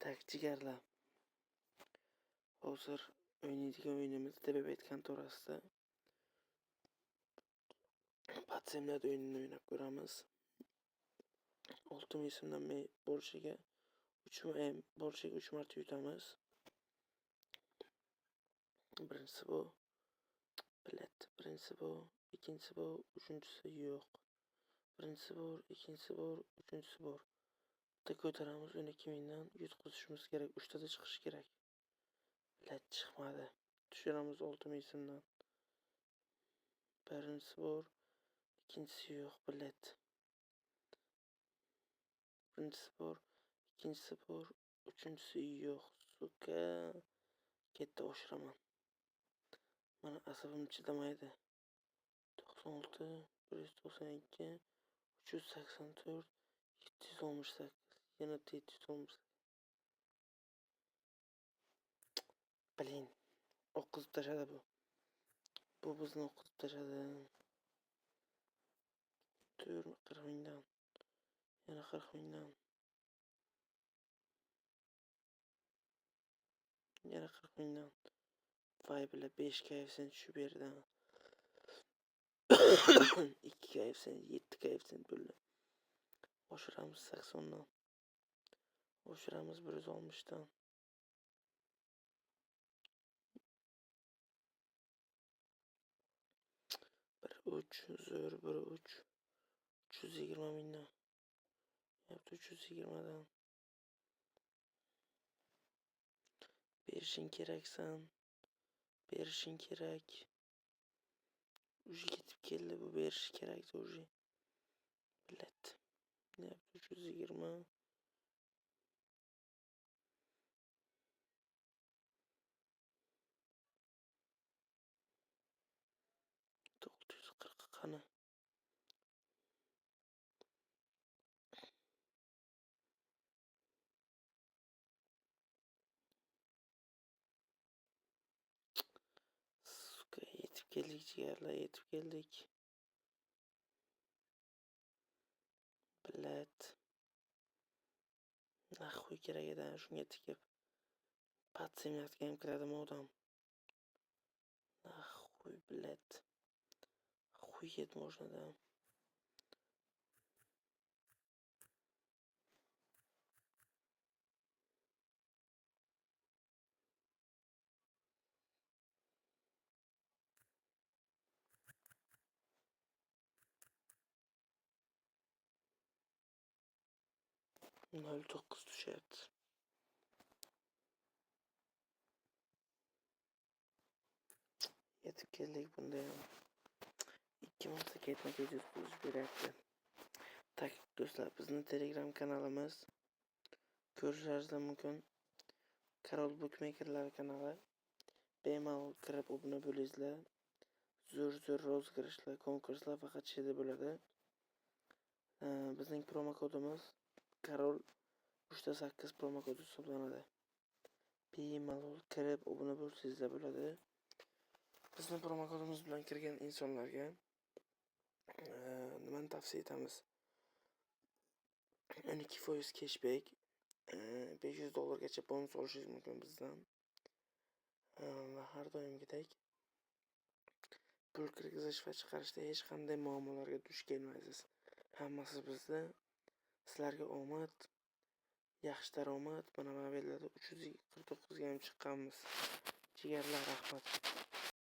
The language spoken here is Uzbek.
Так, jigarlar. Hozir o'ynaydigan o'yinimiz DBBet kontorasida. Подземелье o'yinini o'ynab ko'ramiz. 6000 so'mdan borishiga 3 borishiga 3 marta yutamiz. Birinchisi bu. Bilet. Birinchisi bu, ikkinchisi bu, uchinchisi yo'q. Birinchisi bor, ikkinchisi bor, uchinchisi bor. Bitta ko'taramiz, 12 mingdan yutqizishimiz kerak. 3 tada chiqishi kerak. Bilet chiqmadi. Tushiramiz 6000 so'mdan. Birinchisi bor, ikkinchisi yo'q, bilet. Birinchisi bor, ikkinchisi bor, uchinchisi yo'q. Сука. Ketdi, oshiraman. Mana asabim chidamaydi. 96, 192, 384, 768. Yana 768. Блин, oqizib tashladi bu. Bu bizni oqizib tashladi. 40 mingdan. Yana 40 mingdan. Yana 40 mingdan. Voy bila, 5 koeffitsient tushib berdi. 2 koeffitsient, 7 koeffitsient bo'ldi. Oshiramiz 80 dan. Oshiramiz 160 dan. Bir uch, zo'r, bir uch. 320 mingdan. Yapti 320 dan. Berishing keraksan. Berishing kerak. Уже yetib keldi bu, berishi kerakdi уже. Блядь. Yapti 320. 640 qani? Сука, yetib keldik, jigarlar, yetib keldik. Блядь. Нахуй kerak edi shunga tikib. Подземелье ga ham kiradimi odam? Нахуй, блядь. Охуеть можно, да. 0.9 tushyapti. Yetib keldik bunda ham. 2 marta ketma-ket yutqizib beryapti. Так, do'stlar, bizni Telegram kanalimiz ko'rishlaringiz mumkin. Karol Bukmekerlar kanali. Bemalol kirib obuna bo'lingizlar. Zo'r-zo'r розыгрыш lar, konkurslar faqat shu yerda bo'ladi. Bizning promokodimiz Karol 3.8 promokodi hisoblanadi. Bemalol kirib obuna bo'lsangizlar bo'ladi. Bizni promokodimiz bilan kirgan insonlarga nimani tavsiya etamiz? 12% cashback, 500 dollargacha bonus olishingiz mumkin bizdan. Va har doimgidek pul kirgizish va chiqarishda hech qanday muammolarga duch kelmaysiz. Hammasi bizda. Sizlarga omad, yaxshi daromad. Mana mobillarda 349 ga ham chiqqanmiz. Jigarlar, rahmat.